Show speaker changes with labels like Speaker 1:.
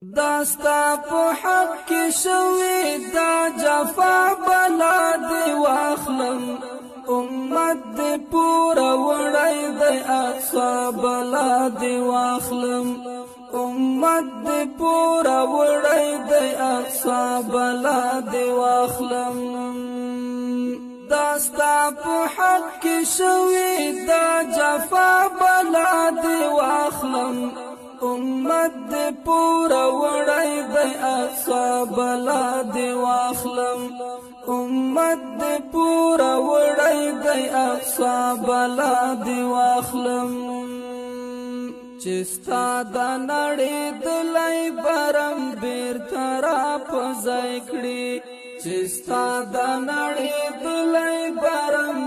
Speaker 1: دا ستا په حق کې شوې دا جفا بلا دی واخلم، امت دې پورا وړی دی اقصا بلا دی واخلم، امت دې پورا وړی دی اقصا بلا دی واخلم. دا ستا په حق کې شوې دا جفا بلا دی واخلم، امت دې پورا وړی دی اقصا بلا دی واخلم، امت دې پورا وړی دی اقصا بلا دی واخلم. چې ستا د نړۍ دلای برم بیرته را په ځای کړي، چې ستا د نړۍ دلای برم